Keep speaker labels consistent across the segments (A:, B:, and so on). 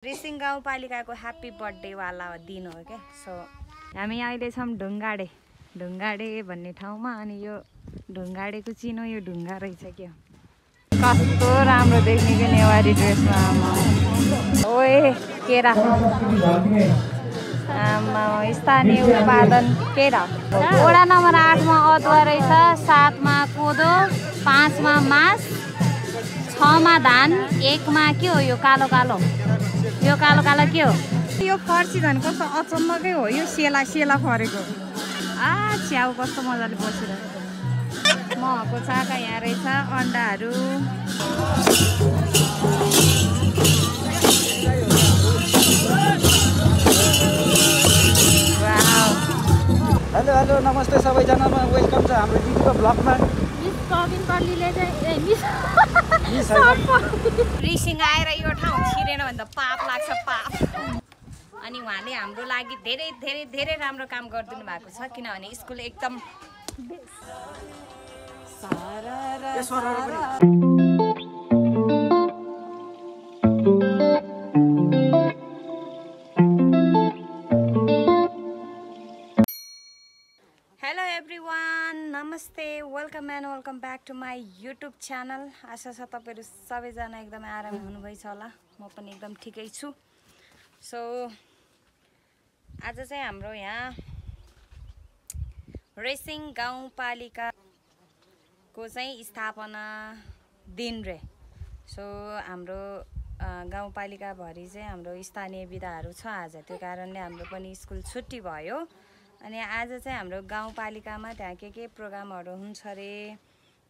A: Racing गाउँपालिकाको happy birthday वाला दिन हो क्या। सो हामी अहिले छौँ ढुङ्गाडे भन्ने ठाउँमा। अनि यो ढुङ्गाडेको चिनो यो ढुङ्गा रहेछ क्या। कस्तो राम्रो देख्ने क्या नेवारी ड्रेसमा। ओए केरा स्थानीय उत्पादन केरा। वडा नम्बर 8 मा अदुवा रहेछ, 7 मा कोदो, 5 मा मास, 6 मा धान, 1 मा के हो यो कालो कालो, यो कालो कालो के हो? यो फर्सी झन् कस्तो अचम्मकै हो। यो सेला फरेको। च्याउ कस्तो मजाले बसिरहेको। महको चाका यहाँ रहेछ, अन्डाहरू।
B: हेलो नमस्ते सबैजनामा, वेलकम छ हाम्रो दिदीको ब्लगमा।
A: रिसिङ आएर यो ठाउँ छिरेन भने त पाप लाग्छ, पाप। अनि उहाँले हाम्रो लागि धेरै धेरै धेरै राम्रो काम गरिदिनु भएको छ, किनभने स्कुल एकदम हेलो एभ्रिवान, नमस्ते, welcome back to my YouTube channel. आशा छ तपाईँहरू सबैजना एकदमै आराम हुनुभएछ होला। म पनि एकदम ठिकै छु। सो आज चाहिँ हाम्रो यहाँ रेसिङ गाउँपालिकाको चाहिँ स्थापना दिन रे। सो हाम्रो गाउँपालिकाभरि चाहिँ हाम्रो स्थानीय विधाहरू छ आज। त्यो कारणले हाम्रो पनि स्कुल छुट्टी भयो। अनि आज चाहिँ हाम्रो गाउँपालिकामा त्यहाँ के प्रोग्रामहरू हुन्छ अरे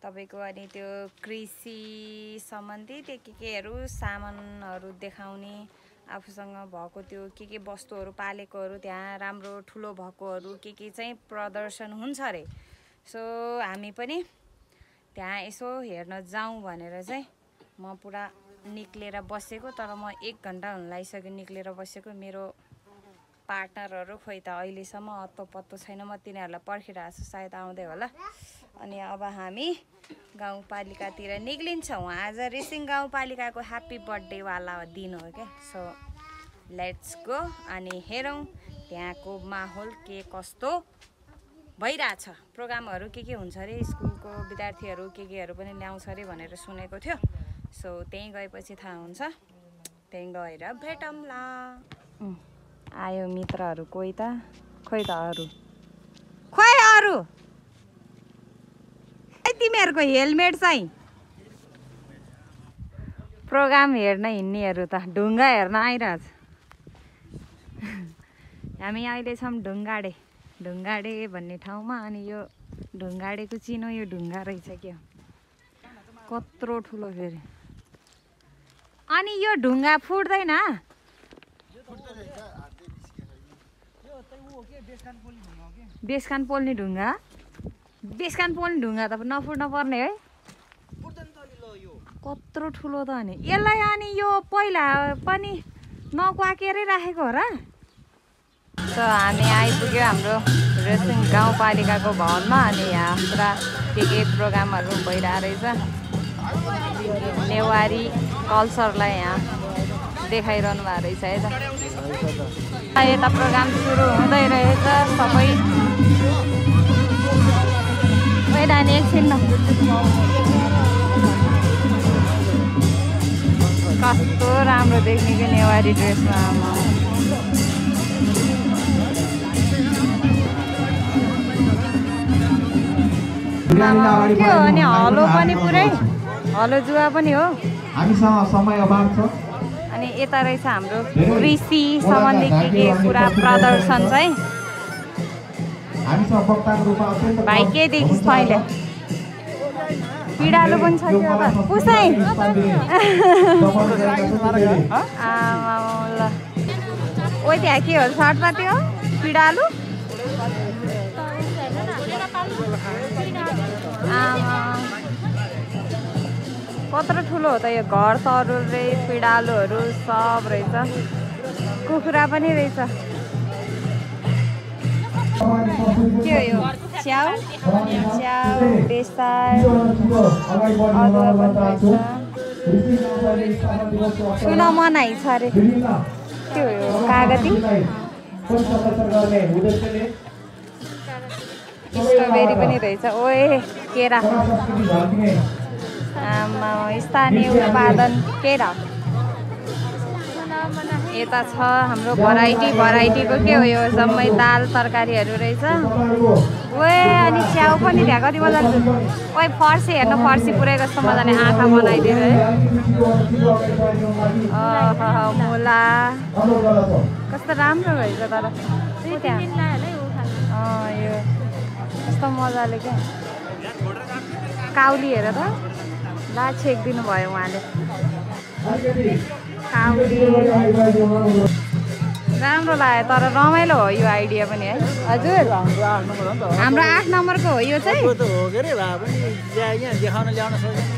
A: तपाईँको। अनि त्यो कृषि सम्बन्धी त्यो केहरू सामानहरू देखाउने, आफूसँग भएको त्यो के वस्तुहरू पालेकोहरू, त्यहाँ राम्रो ठुलो भएकोहरू के चाहिँ प्रदर्शन हुन्छ अरे। सो हामी पनि त्यहाँ यसो हेर्न जाउँ भनेर चाहिँ म पुरा निक्लेर बसेको। तर म 1 घन्टा हुन लागिसक्यो निक्लेर बसेको। मेरो पार्टनरहरू खोइ त अहिलेसम्म अत्तो पत्तो छैन। म तिनीहरूलाई पर्खिरहेको छु, सायद आउँदै होला। अनि अब हामी गाउँपालिकातिर निक्लिन्छौँ। आज रेसिङ गाउँपालिकाको ह्याप्पी बर्थडे वाला दिन हो क्या। So let's go. अनि हेरौँ त्यहाँको माहौल के कस्तो भइरहेछ। प्रोग्रामहरू के हुन्छ अरे, स्कुलको विद्यार्थीहरू केहरू पनि ल्याउँछ अरे भनेर सुनेको थियो। सो त्यहीँ गएपछि थाहा हुन्छ। त्यहीँ गएर भेटौँला। आयो मित्रहरू कोही त, खोइ त अरू, खोइ अरू तिमीहरूको हेलमेट चाहिँ। प्रोग्राम हेर्न हिँड्नेहरू त ढुङ्गा हेर्न आइरहेछ। हामी अहिले छौँ ढुङ्गाडे भन्ने ठाउँमा। अनि यो ढुङ्गाडेको चिनो यो ढुङ्गा रहेछ क्या। कत्रो ठुलो फेरि। अनि यो ढुङ्गा फुट्दैन? बेसकान पोल्ने ढुङ्गा त नफुट्न पर्ने है। कत्रो ठुलो त। अनि यसलाई अनि यो पहिला पनि नक्वाकेरै राखेको हो र। सो हामी आइपुग्यो हाम्रो रेसिङ गाउँपालिकाको भवनमा। अनि यहाँ पुरा के प्रोग्रामहरू भइरहेको रहेछ। नेवारी कल्चरलाई यहाँ देखाइरहनु भएको रहेछ है त। यता प्रोग्राम सुरु हुँदै रहेछ सबै। नानी एकछिन न, कस्तो राम्रो देख्ने क्या नेवारी ड्रेसमा। के हो अनि हलो पनि पुरै, हलो जुवा पनि हो।
B: समय अभाव छ।
A: अनि यता रहेछ हाम्रो कृषि सम्बन्धी के कुरा प्रदर्शन चाहिँ। भाइ के देखिस् तैँले? पिँडालु पनि छ क्या त। पुसाइ ल। ओ त्यहाँ के हो सर्टमा त्यो पिँडालु? कत्रो ठुलो हो त यो घर तरुल रे, पिँडालुहरू सब रहेछ। कुखुरा पनि रहेछ। के हो यो? च्याउ, बेसार, अदुवा पनि रहेछ। सुन मनाइ छ अरे त्यो कागती स्ट्रबेरी पनि रहेछ ओए केरा स्थानीय उत्पादन केरा यता छ हाम्रो भराइटीको के हो यो जम्मै दाल तरकारीहरू रहेछ ओए अनि च्याउ पनि त्यहाँ कति मजाले ओए फर्सी हेर्नु फर्सी पुरै कस्तो मजाले आँखा बनाइदियो है मुला कस्तो राम्रो रहेछ तर यो कस्तो मजाले क्या काउली हेर त ला छेकिदिनु भयो उहाँले काउली राम्रो लाग्यो तर रमाइलो हो यो आइडिया पनि है हजुर हाम्रो 8 नम्बरको हो यो चाहिँ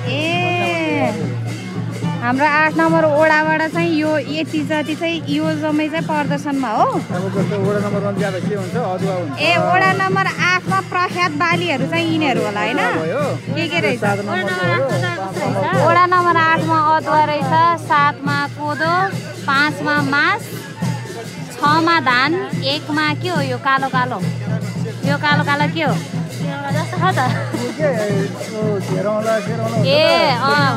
A: ए हाम्रो 8 नम्बर ओडाबाट चाहिँ यो यति जति चाहिँ यो जम्मै चाहिँ प्रदर्शनमा हो ए ओडा नम्बर 8 मा प्रख्यात बालीहरू चाहिँ यिनीहरू होला हैन के रहेछ ओडा नम्बर 8 मा अदुवा रहेछ 7 मा कोदो 5 मा मास 6 मा धान 1 मा के हो यो कालो कालो यो कालो कालो के हो ए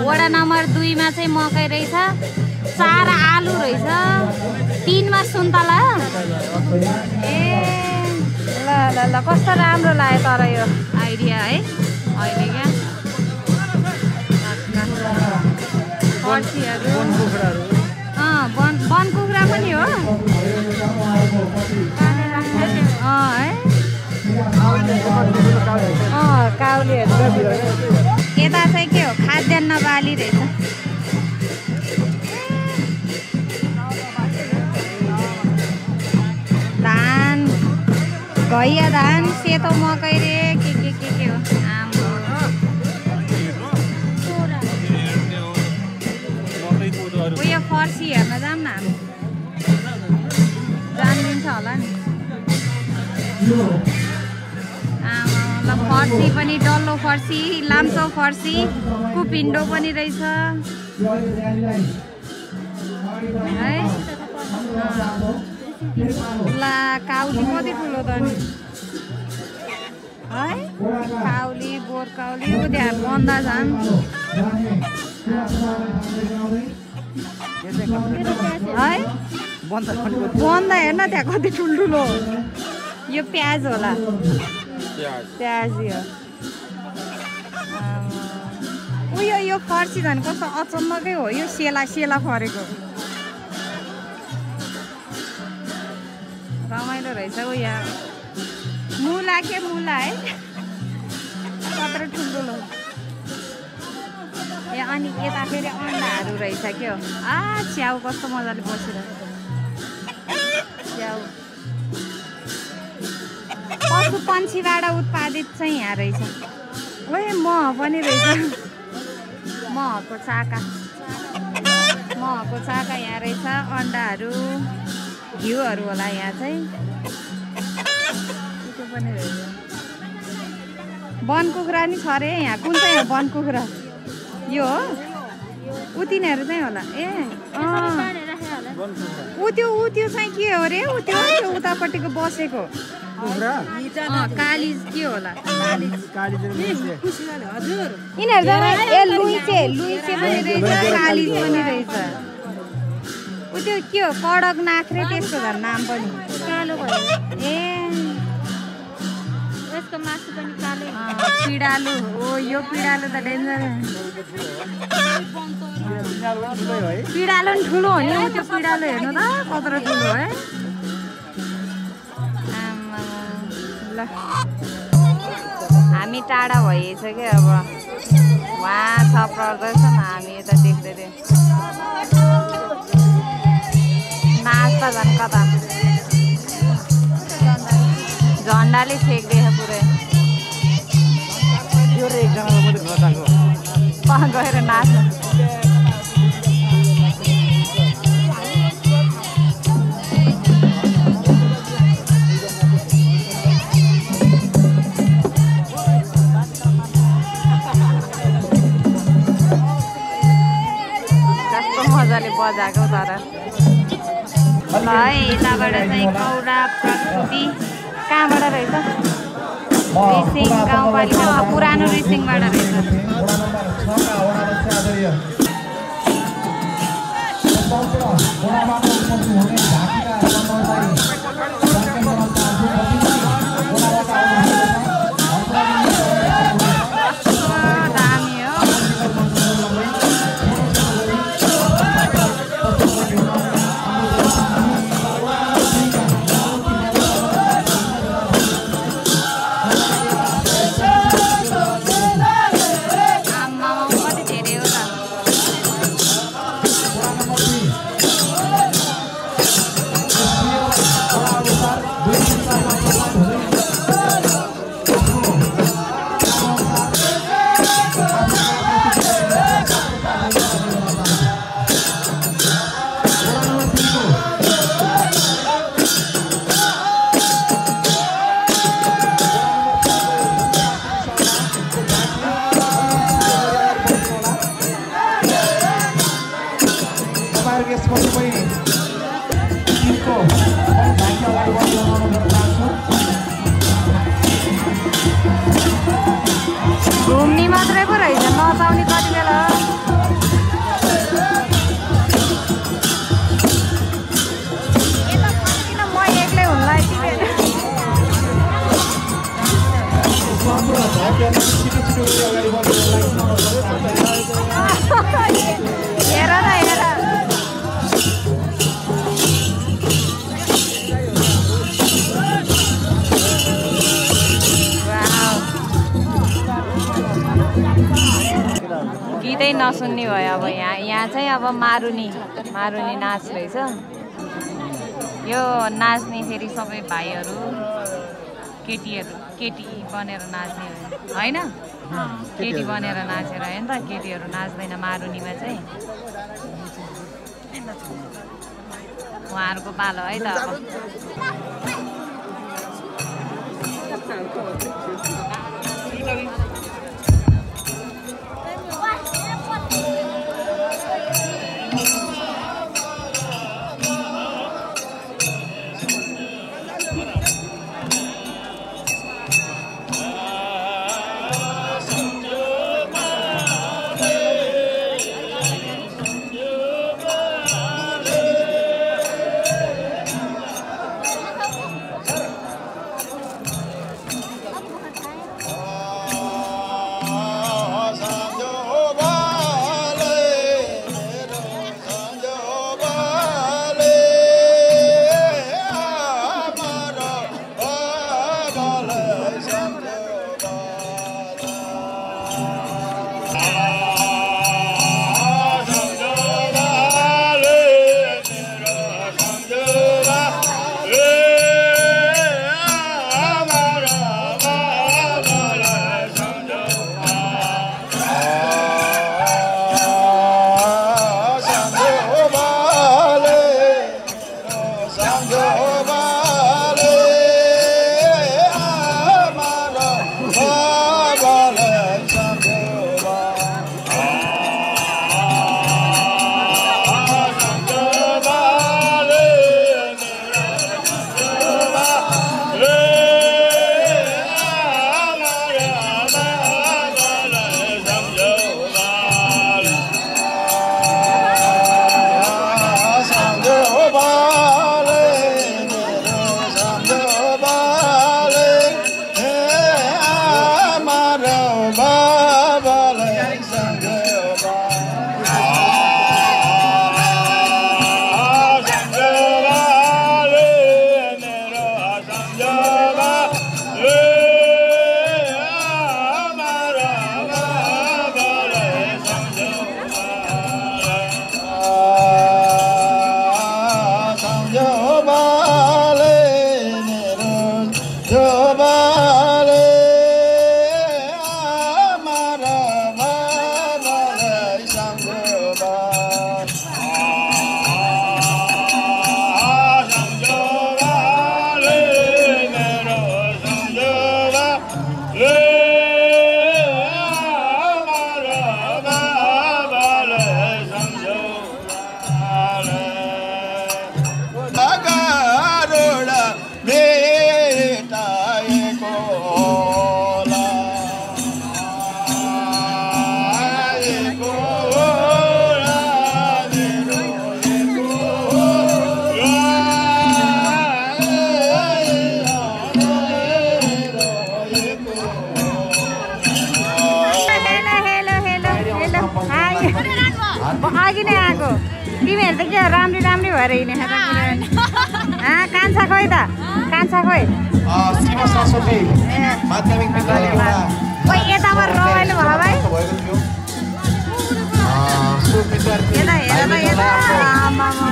A: वडा नम्बर 2 मा चाहिँ मकै रहेछ 4 आलु रहेछ 3 मा सुन्तला ए ल ल ल कस्तो राम्रो लाग्यो तर यो आइडिया है अहिले क्या फर्सीहरू वन कुखुरा पनि हो है काउलीहरू यता चाहिँ के हो खाद्यान्न बाली रहेछ धान घैया धान सेतो मकै रे के हो आम्बो उयो फर्सी हेर्न जाऊँ न हामी जानिदिन्छ होला नि ल फर्सी पनि डल्लो फर्सी लाम्चो फर्सी कुपिन्डो पनि रहेछ है ला काउली कति ठुलो त नि है काउली बोर काउली त्यहाँ बन्दा झन् है बन्दा हेर्न त्यहाँ कति ठुल्ठुलो यो प्याज होला प्याज यो यो फर्सी झन् कस्तो अचम्मकै हो यो सेला फरेको रमाइलो रहेछ ऊ यहाँ मुला के मुला है कत्रो ठुल्ठुलो ए अनि यता फेरि अन्डाहरू रहेछ के हो च्याउ कस्तो मजाले बसिरहेको च्याउ पशु पन्छीबाट उत्पादित चाहिँ यहाँ रहेछ ओए मह पनि रहेछ महको चाका यहाँ रहेछ अन्डाहरू घिउहरू होला यहाँ चाहिँ त्यो पनि रहेछ वन कुखुरा नि छ अरे यहाँ कुन चाहिँ हो वन कुखुरा यो हो उतिनीहरू चाहिँ होला ए त्यो चाहिँ के हो रे त्यो उतापट्टिको बसेको कालिज के होला यिनीहरू लुइचे पनि रहेछ कालिज पनि रहेछ त्यो के हो कडकनाथ रे त्यसको झन् नाम पनि कालो भयो ए यसको मासु पनि कालो पिडालु हो यो पिडालु त डेन्जर पिडालु नि ठुलो हो नि त्यो पिडालु हेर्नु त कत्रो ठुलो है ल हामी टाढा भइएछ क्या अब वहाँ छ प्रदर्शन हामी यता देख्दै थियौँ नाच्दा झन् कता झन्डाले छेक्दैछ पुरै गएर नाच्नु मजाको तर ल है यताबाट चाहिँ कौरा प्रकृति कहाँबाट रहेछ रिसिङ गाउँपालिका पुरानो रिसिङबाट रहेछ घुम्ने मात्रै पो रहेछ नचाउने कति बेला किन म एक्लै हुन्ला हेर न हेर गीतै नसुन्ने भयो अब यहाँ चाहिँ अब मारुनी नाच रहेछ यो नाच्ने फेरि सबै भाइहरू केटी बनेर नाच्ने होइन केटी बनेर नाचेर होइन त केटीहरू नाच्दैन मारुनीमा चाहिँ उहाँहरूको पालो है त अब भएर हिँडेर कान्छा खोइ त कान्छा खोइ
C: सीमा सरस्वती माध्यमिक विद्यालयमा
A: खोइ यताबाट रमाइलो भयो भाइ
C: सो विद्यार्थी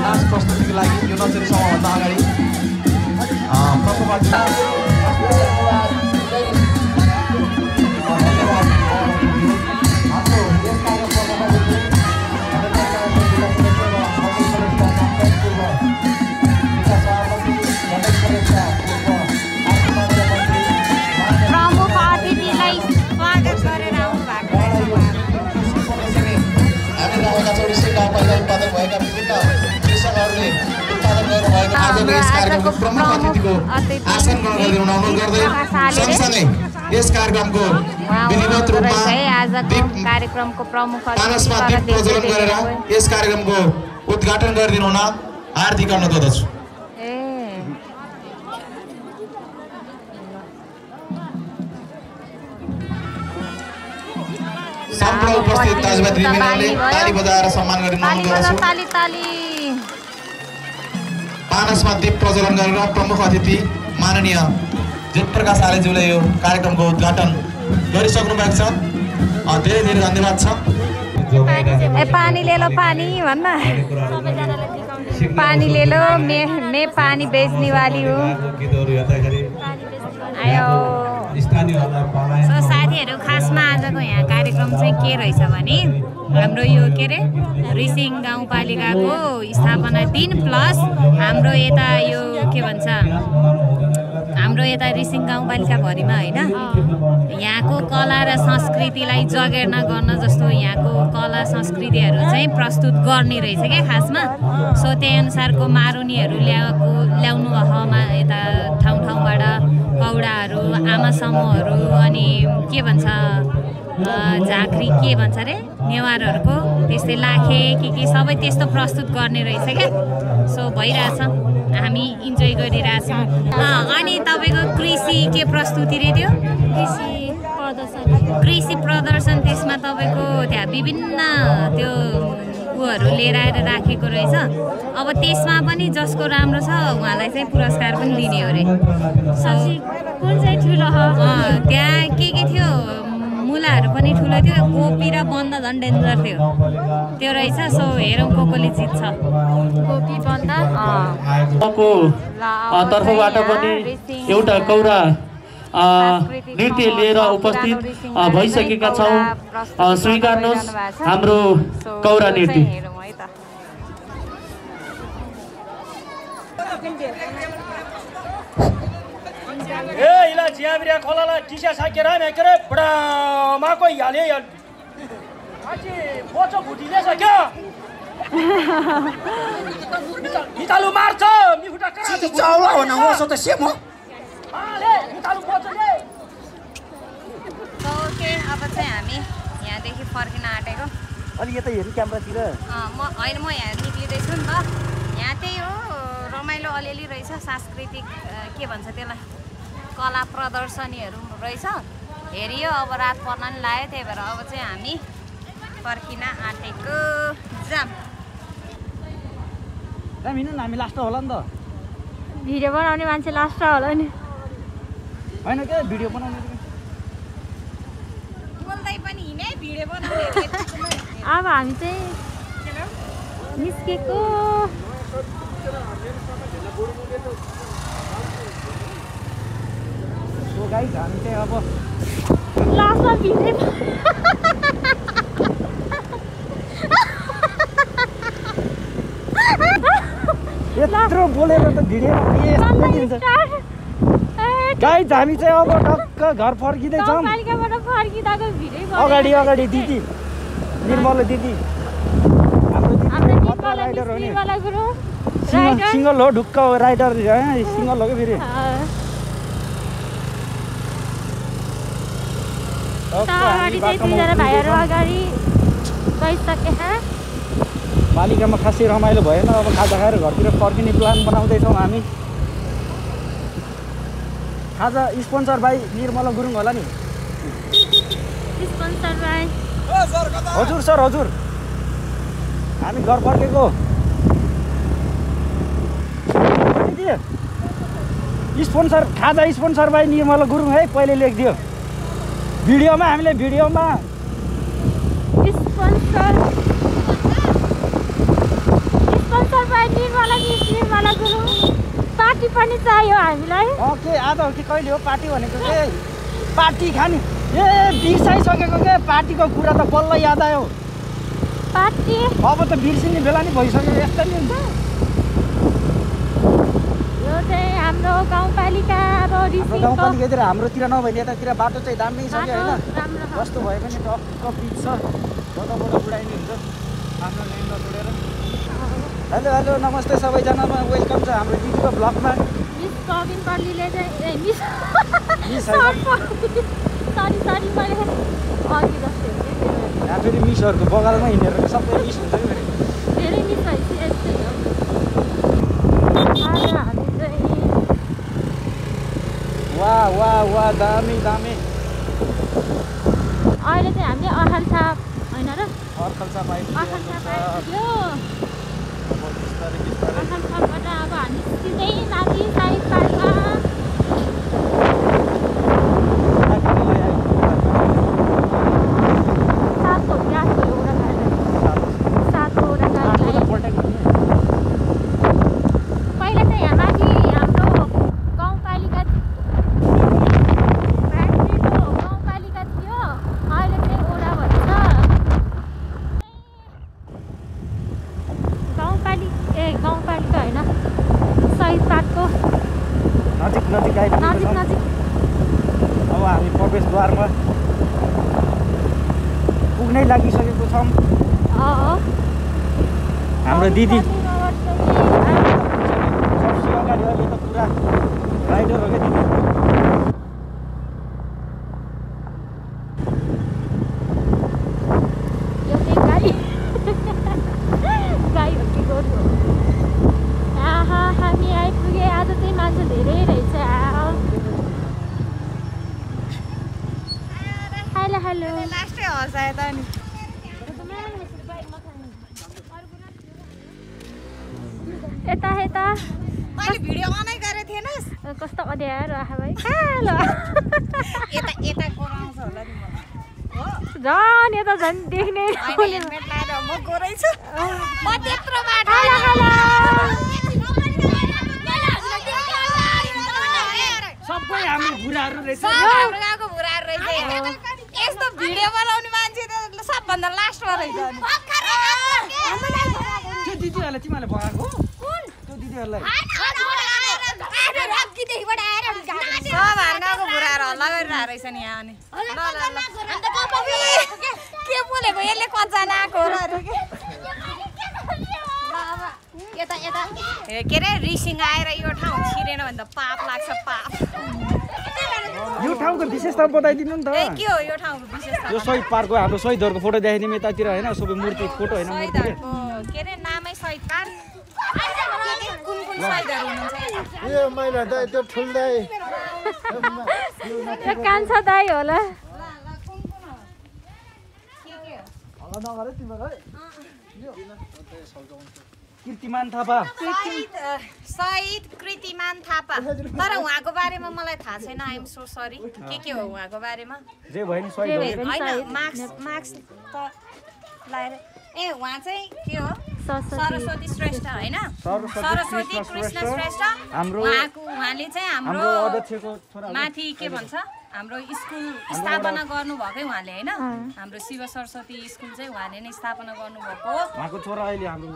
C: क्लास प्रस्तुतिको लागि यो नचेर समयभन्दा अगाडि
A: प्रमुख अतिथिलाई स्वागत गरेर आउनु भएको
C: उत्पादन भएका विभिन्न कृषकहरूले उत्पादन गर्नुभएको आजको यस कार्यक्रमको प्रमुख अतिथिको आसन ग्रहण गरिदिन अनुरोध गर्दै सँगसँगै यस कार्यक्रमको विधिवत रूपमा
A: कार्यक्रमको प्रमुख
C: पानसमा दीप प्रज्वलन गरेर यस कार्यक्रमको उद्घाटन गरिदिनु हुन हार्दिक अनुरोध गर्दछु। सम्पूर्ण उपस्थित दाजुभाइ दिदीबहिनीहरूले ताली बजाएर सम्मान गरिन अनुरोध गर्दछु। पानसमा दीप प्रज्वलन गरेर प्रमुख अतिथि माननीय जयप्रकाश आलेज्यूले यो कार्यक्रमको उद्घाटन गरिसक्नु भएको छ। धेरै धेरै धन्यवाद छ।
A: पानी ले लो पानी भन्न पानी ले लो मैं पानी बेचने वाली हूँ आयो। सो साथीहरू खासमा आजको यहाँ कार्यक्रम चाहिँ के रहेछ भने हाम्रो यो के अरे रिसिङ गाउँपालिकाको स्थापना दिन प्लस हाम्रो यता यो के भन्छ हाम्रो यता रिसिङ गाउँपालिकाभरिमा होइन यहाँको कला र संस्कृतिलाई जगेर्ना गर्न जस्तो यहाँको कला संस्कृतिहरू चाहिँ प्रस्तुत गर्ने रहेछ क्या खासमा। सो त्यही अनुसारको मारुनीहरू ल्याउनु भयो यता ठाउँ ठाउँबाट कौडाहरू आमा समूहहरू अनि के भन्छ झाँक्री के भन्छ अरे नेवारहरूको त्यस्तै लाखे के सबै त्यस्तो प्रस्तुत गर्ने रहेछ क्या। सो भइरहेछ हामी इन्जोय गरिरहेछौँ। अनि तपाईँको कृषि के प्रस्तुति रे त्यो कृषि प्रदर्शन त्यसमा तपाईँको त्यहाँ विभिन्न त्यो उहरू लिएर आएर राखेको रहेछ। अब त्यसमा पनि जसको राम्रो छ उहाँलाई चाहिँ पुरस्कार पनि दिने हो अरे। कुन चाहिँ ठुलो त्यहाँ के थियो मुलाहरू पनि ठुलो थियो कोपी र बन्द झन् डेन्जर थियो त्यो रहेछ। सो हेरौँ कोले जित्छ कोपी बन्द
D: तर्फबाट पनि एउटा कौरा नृत्य लिएर उपस्थित भइसकेका छौँ। स्वीकार्नुहोस् हाम्रो कौरा नृत्य।
E: इला जियाबिरिया खोलाला टिसा साकेर मेकेरे बडा माको याले याल आछि बोचो फुटिलेछ क्या नितालु मार्छ मिफुटा करा
B: चाउला हो न ओसो त सेमो
E: आले नितालु बोचो ले।
A: ओके अब चाहिँ हामी यहाँदेखि फर्किन आँटेको।
B: अलि यता हेर्नु क्यामेरातिर
A: म होइन म यहाँ निक्लिँदैछु नि त। यहाँ त्यही हो रमाइलो अलिअलि रहेछ सांस्कृतिक के भन्छ त्यसलाई कला प्रदर्शनीहरू रहेछ हेरियो। अब रात पर्न नि लाग्यो त्यही भएर अब चाहिँ हामी फर्किन आँटेको जाम।
B: हिँड्नु न हामी लास्ट होला नि त
F: भिडियो बनाउने मान्छे लास्ट होला नि
B: होइन क्या भिडियो बनाउने
A: बोल्दै पनि हिँडे भिडियो बनाउने
F: अब हामी चाहिँ निस्केको
B: गाइस हामी चाहिँ अब
F: लास्टमा भिडियो
B: यत्रो बोलेर त भिडियो गाइस हामी चाहिँ अब टक्क घर फर्किँदैछौँ। अगाडि अगाडि दिदी निर्मल दिदी हाम्रो राइडर हो नि सिङ्गल हो ढुक्क हो राइडर सिङ्गल हो क्या फेरि पालिकामा खासै रमाइलो भएन। अब खाजा खाएर घरतिर फर्किने प्लान बनाउँदैछौँ हामी। खाजा स्पोन्सर भाइ निर्मला गुरुङ होला नि। हजुर सर हजुर हामी घर फर्केको स्पोन्सर खाजा स्पोन्सर बाई निर्मला गुरुङ है पहिले लेखिदियो भिडियोमा हामीले भिडियोमा
F: sponsor by Nirmala Gurung party पनि चाहियो हामीलाई
B: के आज हो कि कहिले हो पार्टी भनेको के पार्टी खाने ए बिर्साइसकेको के पार्टीको कुरा त बल्ल याद आयो
F: पार्टी
B: अब त बिर्सिने बेला नि भइसक्यो यस्तो नि हुन्छ
F: यो चाहिँ हाम्रो गाउँपालिका अब
B: हाम्रो गाउँपालिकातिर हाम्रोतिर नभए यतातिर बाटो चाहिँ दामी सक्यो होइन कस्तो भए पनि टक्क पिच छ जताबाट उडाइने हुन्छ आफ्नो लाइनमा छोडेर हेलो हेलो नमस्ते सबैजनामा वेलकम छ हाम्रो दिदीको ब्लगमा
F: मिस कविन पल्लीले चाहिँ
B: मिस
F: सरी मैले अघि जस्तो
B: यहाँ फेरि मिसहरूको बगालमा हिँडेर सबै मिस हुन्छ कि फेरि
F: धेरै मिस भएपछि यस्तै हो आज हामी चाहिँ
B: वाह दामी दामी
F: अहिले चाहिँ हामीले अखलछाप होइन र
B: अर्खलछाप
F: आइपुग्यो अखलछापबाट अब हामी सिधै माथि साइड पार्कमा पहिला चाहिँ यहाँ माथि हाम्रो गाउँपालिका थियो अहिले चाहिँ ओडा भन्छ गाउँपालिका होइन शहीद पार्कको
B: नजिक आइपुग्यो
F: नजिक
B: अब हामी प्रवेशद्वारमा पुग्नै लागिसकेको छौँ हाम्रो दिदी सबसे अगाडि अहिले त पुरा राइडर हो क्या दिदी
F: यो चाहिँ गाई हो कि गोरु हो आहा हामी आइपुगे आज चाहिँ मान्छे धेरै रहेछ हेलो
A: लास्टै हँसायो त नि
F: यता
A: मैले भिडियो अनै गरेको थिएनस्
F: कस्तो अँध्यारो आहा भाइ हेलो
A: यता कराउँछ होला नि
F: झन् यता झन् देख्ने
A: हेलमेट लाएर म गोरै छु म त्यत्रो बाटो
B: सबै हामी बुढाहरू रहेछ
A: हाम्रो गाउँको बुढाहरू रहेछ यस्तो भिडियो बनाउने मान्छे त सबभन्दा लास्टमा रहेछ
B: त्यो दिदीहरूलाई तिमीहरूले भगाएको त्यो दिदीहरूलाई
A: सब हाम्रो बुढाहरू हल्ला गरिरहेको रहेछ नि यहाँ अनि के बोलेको यसले कजना आएको हो के अरे रिसिङ आएर यो ठाउँ छिरेन भने त पाप लाग्छ पाप
B: यो ठाउँको विशेषता बताइदिनु नि त
A: के हो यो ठाउँको विशेषता
B: यो शहीद पार्कको हाम्रो शहीदहरूको फोटो देखाइदिउँ यतातिर होइन सबै मूर्ति फोटो होइन मूर्ति
A: शहीदहरूको के अरे नामै शहीद पार्क कुन शहीदहरू हुनुहुन्छ
G: यो मैला दाइ त्यो ठुल दाइ
F: यो कान्छा दाइ होला
B: कीर्तिमान थापा
A: शहीद कीर्तिमान थापा तर उहाँको बारेमा मलाई थाहा छैन आई एम सो सरी के हो उहाँको बारेमा
B: जे भयो नि शहीद
A: होइन मार्क्स त लाएर ए उहाँ चाहिँ के हो सरस्वती श्रेष्ठ होइन सरस्वती कृष्ण श्रेष्ठ उहाँले चाहिँ हाम्रो माथि के भन्छ हाम्रो स्कुल स्थापना गर्नुभएकै उहाँले होइन हाम्रो शिव सरस्वती स्कुल चाहिँ उहाँले नै स्थापना गर्नुभएको
B: उहाँको छोरा अहिले हाम्रो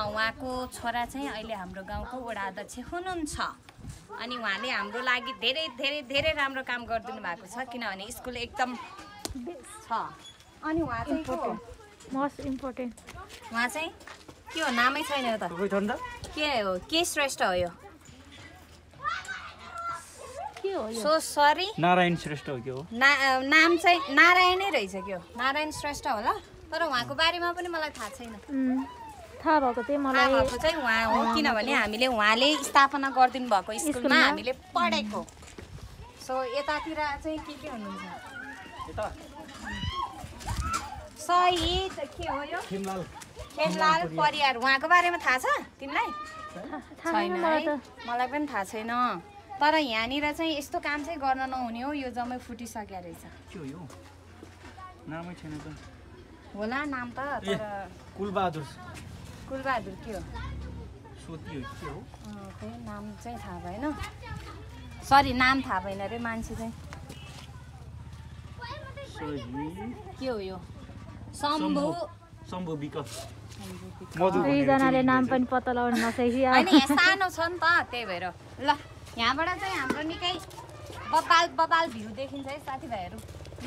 A: उहाँको छोरा चाहिँ अहिले हाम्रो गाउँको वडा अध्यक्ष हुनुहुन्छ अनि उहाँले हाम्रो लागि धेरै धेरै धेरै राम्रो काम गरिदिनु भएको छ किनभने स्कुल एकदम छ अनि उहाँ चाहिँ
F: मोस्ट इम्पोर्टेन्ट
A: उहाँ चाहिँ के हो नामै छैन यो त के हो के श्रेष्ठ हो यो
F: के हो
A: सो सरी
B: नारायण श्रेष्ठ हो के हो
A: नाम चाहिँ नारायणै रहेछ के हो नारायण श्रेष्ठ होला तर उहाँको बारेमा पनि मलाई थाहा छैन
F: थाहा भएको चाहिँ मलाई
A: थाहा भएको चाहिँ उहाँ हो किनभने हामीले उहाँले स्थापना गरिदिनु भएको स्कुलमा हामीले पढेको सो यतातिर चाहिँ के हुनुहुन्छ शहीद के हो यो खेमलाल परियार उहाँको बारेमा थाहा छ तिमीलाई छैन है मलाई पनि थाहा छैन तर यहाँनिर चाहिँ यस्तो काम चाहिँ गर्न नहुने हो यो जम्मै फुटिसक्यो रहेछ
B: के हो यो नामै छैन त
A: होला नाम त तर
B: कुलबहादुर
A: के हो
B: सोती हो के हो
A: खै नाम चाहिँ थाहा भएन सरी नाम थाहा भएन रे मान्छे चाहिँ के हो यो शम्भु विक
F: दुईजनाले नाम पनि पत्ता लगाउन नसकेको
A: होइन यहाँ सानो छ नि त त्यही भएर ल यहाँबाट चाहिँ हाम्रो निकै बबाल भ्यू देखिन्छ है साथीभाइहरू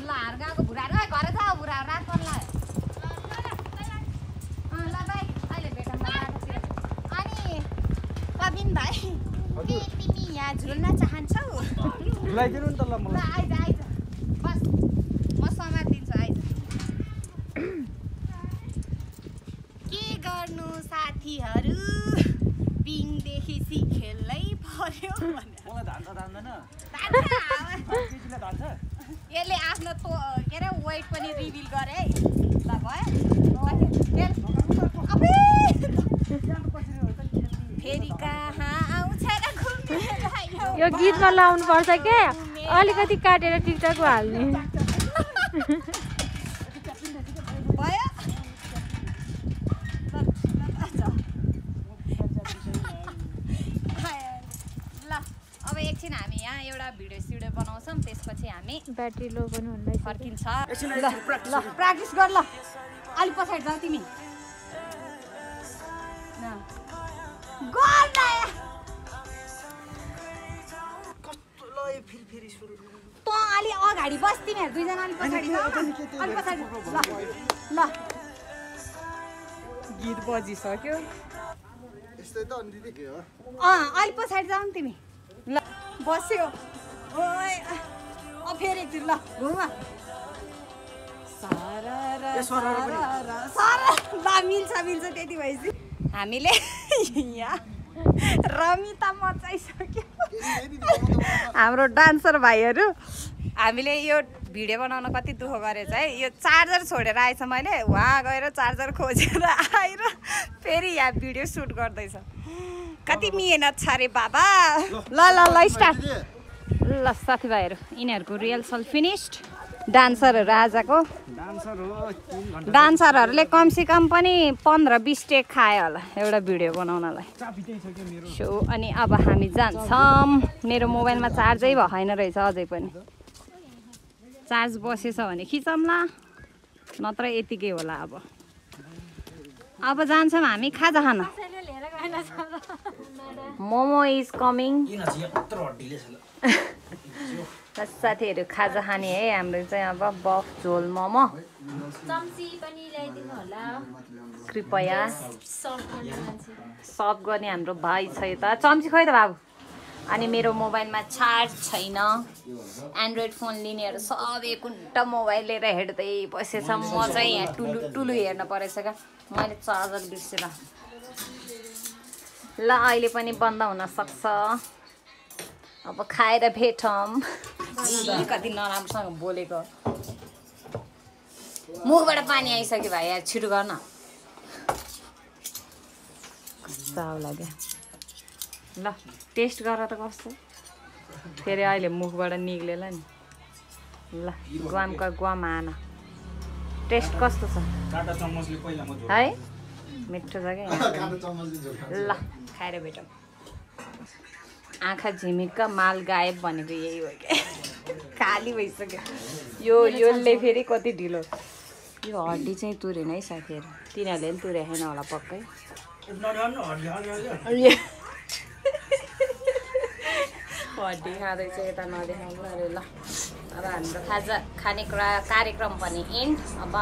A: ल हार्गाको भुराहरू घर छ भुराहरू रात पर्न ल भाइ अहिले भेटौँ बाटोतिर अनि कबिन भाइ तिमी यहाँ झुल्न चाहन्छौ
B: झुलाइदिनु नि त ल मलाई
A: आइज बस म समातिदिन्छु आइज के गर्नु साथीहरू पिङदेखि खेल्नै पर्यो
B: मलाई धान्छ धान्दैन
A: यसले आफ्नो के अरे वेट पनि रिभिल गरे है ल भयो फेरि कहाँ आउँछ र
F: यो गीतमा लाउनु पर्छ के अलिकति काटेर टिकटकमा हाल्ने
A: भयो ल अब एकछिन हामी यहाँ एउटा भिडियो बनाउँछौँ त्यसपछि हामी
F: ब्याट्री लो पनि हुँदैछ
A: फर्किन्छ ल प्र्याक्टिस गर ल अलिक पछाडि जाऊ तिमी त अलि अगाडि बस तिमीहरू दुईजना अलिक पछाडि अलिक पछाडि ल गीत बजिसक्यो अलिक पछाडि जाऊ नि तिमी ल बस्यो ओए फेरि ल घुम ल मिल्छ त्यति भएपछि हामीले यहाँ रमिता मचाइसक्यो हाम्रो डान्सर भाइहरू हामीले यो भिडियो बनाउन कति दुःख गरेछ है यो चार्जर छोडेर आएछ मैले वहाँ गएर चार्जर खोजेर आएर फेरि यहाँ भिडियो सुट गर्दैछ कति मिहिनेत छ अरे बाबा ल स्टार्ट ल साथीभाइहरू यिनीहरूको रिहर्सल फिनिस्ड डान्सरहरू आजको डान्सरहरूले कमसेकम पनि 15-20 टेक खायो होला एउटा भिडियो बनाउनलाई सो अनि अब हामी जान्छौँ मेरो मोबाइलमा चार्जै भएन रहेछ अझै पनि चार्ज बसेछ भने खिचौँला नत्र यतिकै होला अब जान्छौँ हामी खाजा खान मोमो इज कमिङ साथीहरू खाजा खाने है हाम्रो चाहिँ अब बफ झोल मोमो कृपया सर्भ गर्ने हाम्रो भाइ छ यता चम्ची खोइ त बाबु अनि मेरो मोबाइलमा चार्ज छैन एन्ड्रोइड फोन लिनेहरू सब एक मोबाइल लिएर हेर्दै बसेछ म चाहिँ यहाँ टुलु हेर्न परेछ क्या मैले चार्जर बिर्सेर ल अहिले पनि बन्द हुन सक्छ अब खाएर भेटौँ कति नराम्रोसँग बोलेको मुखबाट पानी आइसक्यो भाइ यार छिटो गर्न कस्तो लाग्यो ल टेस्ट गर त कस्तो फेरि अहिले मुखबाट निक्लेला नि ल गुवामका गुवाम आन टेस्ट कस्तो छ है मिठो छ क्या ल खाएर भेटौँ आँखा झिमिक्क माल गायब भनेको यही हो क्या खाली भइसक्यो योले फेरि कति ढिलो यो हड्डी चाहिँ तुरेन है साथीहरू तिनीहरूले पनि तुरेको छैन होला पक्कै हड्डी खाँदैछ यता नदेखाउनु अरे ल अब हाम्रो खाजा खाने कार्यक्रम पनि एन्ड अब